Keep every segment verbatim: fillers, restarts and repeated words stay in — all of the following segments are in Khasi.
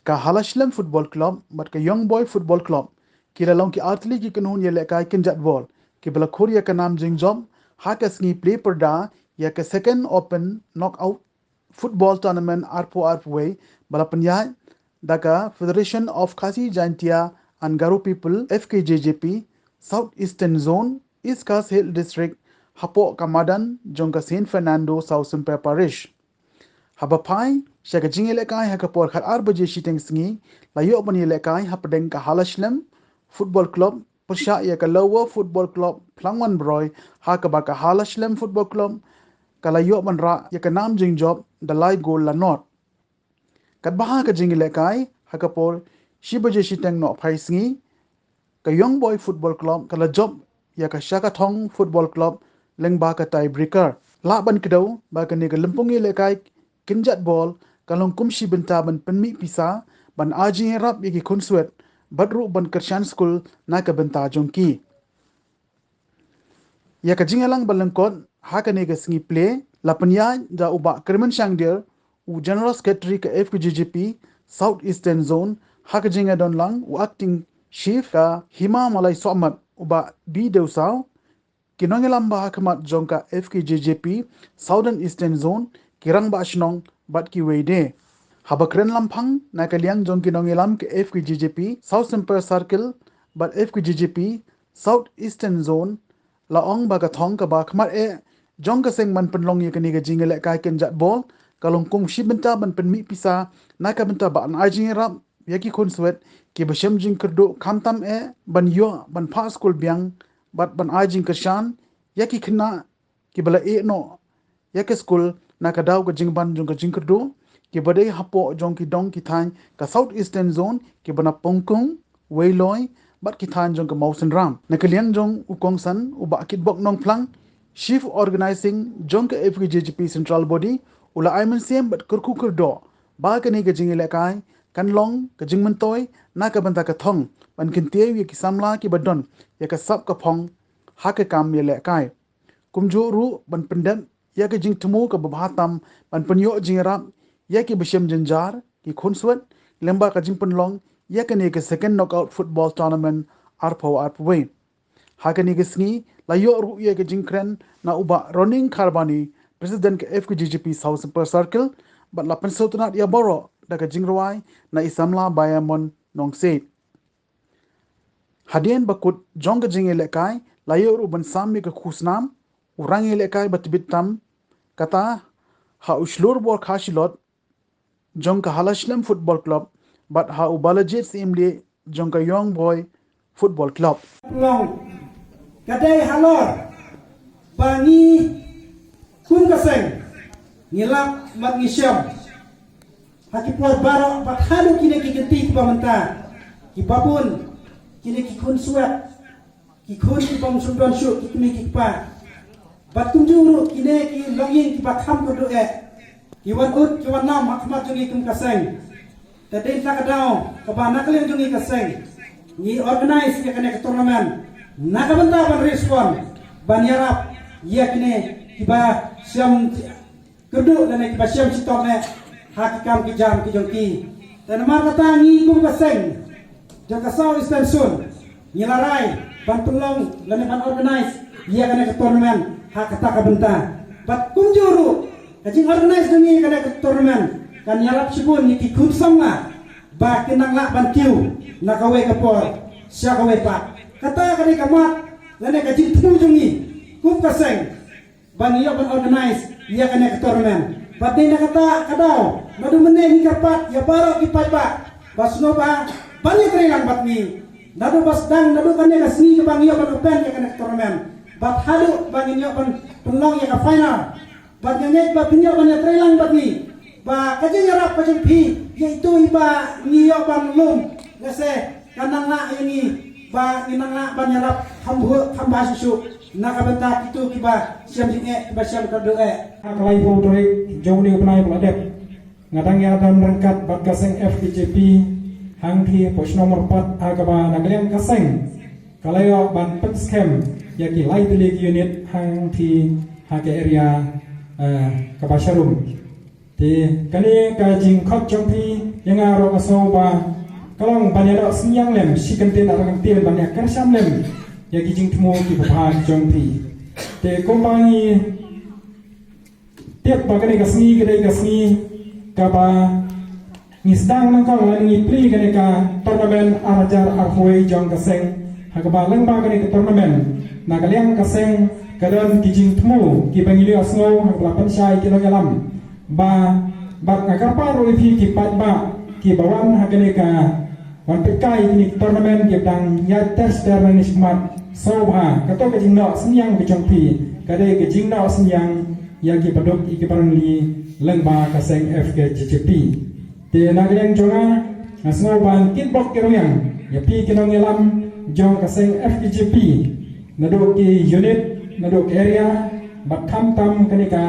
Ka Halashlem Football Club bad ka Young Boy Football Club ki la long ki artylli ki kynhun ïalehkai kynjat bol kiba la khur ïa ka nam jingjop ha ka sngi plie pyrda ïa ka Second Open Knockout Football Tournament arphew arphew wei ba la pynïaid da ka Federation of Khasi Jaintia and Garo People, F K J J P, South Eastern Zone, East Khasi Hills District, hapoh ka madan jong ka Saint Fernando South Symper Parish. Haba phai sha ka jingïalehkai ha ka por khatar baje shiteng sngi, la ïoh ban ïalehkai hapdeng ka Halashlem Football Club pyrshah ïa ka Lower Football Club Phlangwan Broi, ha kaba ka Halashlem Football Club ka la ïoh ban rah ïa ka nam jingjop da lai gol la nod. Katba ha ka jingïalehkai ha ka por shi baje shiteng nohphai sngi, ka Young Boy Football Club ka la jop ïa ka Shakathong Football Club lyngba ka tiebreaker. Lah ban kdew ba kane ka lympung ïalehkai kynjat bol ka long kum shi bynta ban pynmih pisa, ban ai jingïarap ïa ki khunswet bad ruh ban kyrshan skul na ka bynta jong ki. Ïa ka jingïalang ba lyngkot ha kane ka sngi plie la pynïaid da u Bah Kyrmen Shangdir, u General Secretary ka F K J J P South Eastern Zone, ha ka jingïadon lang u Acting Chief ka Hima Malai Sohmat, u Bah B Dewsaw, ki nongïalam ba ha khmat jong ka F K J J P Southern Eastern Zone, ki rangbah shnong bad kiwei de. Haba kren lamphang na ka liang jong ki nongïalam ka F K J J P South Symper Circle bad F K J J P South Eastern Zone, la ong ba ka thong kaba khmat eh jong ka seng ban pynlong ïa kane ka jingïalehkai kynjat bol ka long kum shi bynta ban pynmih pisa na ka bynta ban ai jingïarap ïa ki khunswet kiba shem jingkyrduh, khamtam eh ban ïoh ban phah skul biang bad ban ai jingkyrshan ïa ki khynnah kiba la ïeh noh ïa ka skul na ka daw ka jingban jong ka jingkyrduh, kiba dei hapoh jong ki dong ki thaiñ ka South Eastern Zone, kiba na Pongkung, Weiloi bad ki thaiñ jong ka Mawsynram. Na ka liang jong u kongsan, u Bah Kitbok Nongphlang, Chief Organizing jong ka F K J J P Central Body, u la ai mynsiem bad kyrkhu kyrdoh ba kane ka jingïalehkai kan long ka jingmyntoi na ka bynta ka thong ban kyntiew ïa ki samla kiba don ïa ka sap ka phong ha ka kam ïalehkai. Kumjuh ruh ban pyndep ïa ka jingthmu kaba bha tam ban pynïoh jingïarap ïa kiba shem jynjar, ki khunswet, lyngba ka jingpynlong ïa kane ka Second Knockout Football Tournament arphew arphew wei. Ha kane ka sngi la ïoh ruh ïa ka jingkren na u Bah Roning Kharbani, President ka F K J J P South Symper Circle, bad la pynsngewtynnad ïa baroh da ka jingrwai na i samla Bayamon Nongsiej. Hadien ba kut jong ka jingïalehkai la ïoh ruh ban sam ïa ka khusnam, u rangïalehkai ba tbit tam, kata ha u shlur bor kha shilot jong ka Halashlem Football Club bad ha u Balajied Syiemlieh jong ka Young Boy Football Club. Long ka dei halor ba ngi kum ka seng ngi lap bad ngi shem ha ki por baroh bad haduh kine ki kynti kiba mynta, kiba bun kine ki khunswet, ki khun kibym shym don shuh, ki kmie ki kpa. Bad kumjuh ruh kine ki longïing kiba kham kyrduh eh, ki wan ud ki wan nam ha khmat jong ngi kum ka seng. Te dei na ka daw kaba na ka liang jong ngi ka seng ngi organize ïa kane ka tournament na ka bynta ban respond, ban ïarap ïa kine kiba shem kyrduh lane kiba shem shitom eh ha ki kam ki jam ki jong ki. Te namar kata ngi kum ka seng jong ka South Eastern Zone ngi la rai ban pynlong lane ban organize ïa kane ka tournament ha kata ka bynta. Bad kumjuh ruh ka jingorganize jong ngi ïa kane ka tournament kan ïarap shibun ïa ki khun samla ba kin nang lah ban kiew na kawei ka por sha kawei pat. Kata ka dei ka mat lane ka jingthmu jong ngi kum ka seng ba ngi ïoh ban organize ïa kane ka tournament. Bad dei na kata ka daw naduh mynne ngi kyrpad ïa baroh ki paidbah ba sngewbha ban ïatreilang bad ngi naduh ba sdang, naduh kane ka sngi kaba ngi ïoh ban open ïa kane ka tournament bad haduh ba ngin ïoh ban pynlong ïa ka final. Bad nga ngeit ba phin ïoh ban ïatreilang bad ngi ba ka jingïarap ka jong phi ïa itu iba ngi ïoh ban lum lehse kan nang lah ïa ngi ba ngin nang lah ban ïarap kham bha, kham bha shuh shuh na ka bynta kito kiba shem jingeh, kiba shem kyrduh eh. Ha ka laiphew tarik jong une u bnai ba la dep, nga dang ïadon ryngkat bad ka seng F K J P hangtei hapoh shnong Myrpat, ha kaba na ka liang ka seng ka la ïoh ban pynskhem ïa ki lai tylli ki unit hangtei ha ka area, eh, kaba sharum. Te kane ka jingkhot jong phi Ïa nga ruh nga sngew ba ka long ban ïa noh synñiang lem shi kyntien ar kyntien ban ïa kyrshan lem ïa ki jingthmu kiba bha ki jong phi. Te kumba ngi tip ba kane ka sngi ka dei ka sngi kaba ngi sdang nyngkong lane ngi plie kane ka tournament ar hajar arphew jong ka seng, ha kaba lyngba kane ka tournament na ka liang ka seng ka don ki jingthmu kiba ngi la sngew ha kaba la pynshai ki nongïalam. Ba bad nga kyrpad ruh ïa phi ki paidbah kiba wan ha kane ka wan peit kai kine ki tournament kiba dang ïaid ter ter na ne shmat. Sngewbha kato ka jingnoh synñiang ka jong phi ka dei ka jingnoh synñiang ïa kiba duk ïa kiba rangli lyngba ka seng F K J J P. Te na ka liang jong nga nga sngew ban kitbok kitrwiang ïa phi ki nongïalam jong ka seng F K J J P, naduh ki unit, naduh ki area, bad khamtam kane ka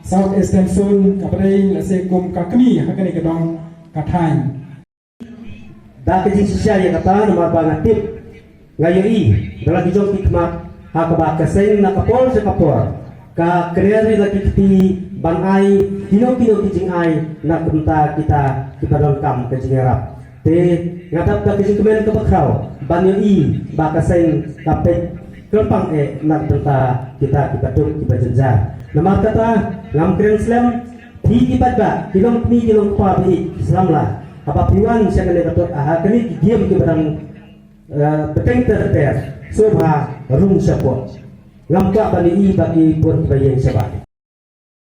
South Eastern Zone kaba dei lehse kum ka kmie ha kane ka dong ka thaiñ. Da ka jingshisha ïa kata namar ba nga tip, nga ïohi da la ki jong ki khmat ha kaba ka seng na ka por sha ka por ka kner ïa la ki kti ban ai kino kino ki jingai na ka bynta kita kiba donkam ka jingïarap. Te nga dap da ka jingkmen kaba khraw ban ïohi ba ka seng ka peit kyrpang eh na ka bynta kita kiba duk kiba jynjar. Namar kata ngam kren slem, phi ki paidbah, ki long kmie ki long kpa ba ïeit ki samla, haba phi wan sha kane ka tour, ha kane ki game kiba dang eh, bteng ter ter, sngewbha rung shapoh. Ngam kwah ban ïohi ba ki bun kiba ïeng shabar.